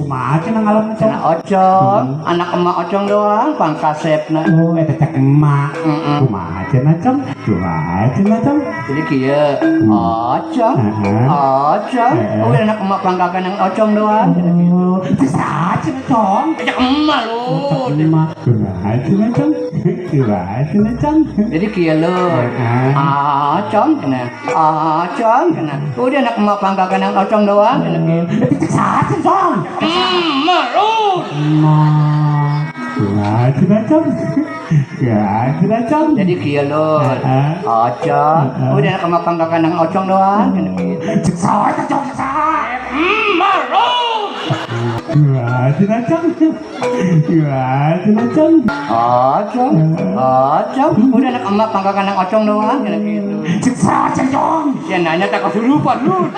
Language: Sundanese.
Kumaha cenah ngalamna, Cong? Cenah Ocong, anak emak Ocong doang pangkasepna. Oh, eta cek emak. Heeh. Kumaha cenah, Cong? Kumaha cenah, Cong? Jadi kieu, Ocong, Ocong, udah anak emak pangkakan Ocong doang. Cenah kitu. Oh, cek saha cenah, Cong? Cek emak lu. Cek emak. Kumaha cenah, Cong? Kumaha cenah, Cong? Jadi kieu lu. Heeh. Ocong cenah. Ocong cenah. Udah anak emak pangkakan Ocong doang cenah kitu. Eta cek saha cenah, Cong? Emak lu. Emak. Kumaha cenah, Cong? Kumaha cenah, Cong? Jadi kieu lu. Heeh. Ocong, Heeh. udah anak emak pangkakan Ocong doang cenah kitu. Cek saha eta, Cong? Cek saha? Emak lu. Kumaha cenah, Cong? Kumaha cenah, Cong? Ocong, Ocong, udah anak emak pangkakan Ocong doang cenah kitu. Cek saha cenah, Cong? Sia nanya tak kesurupan lu.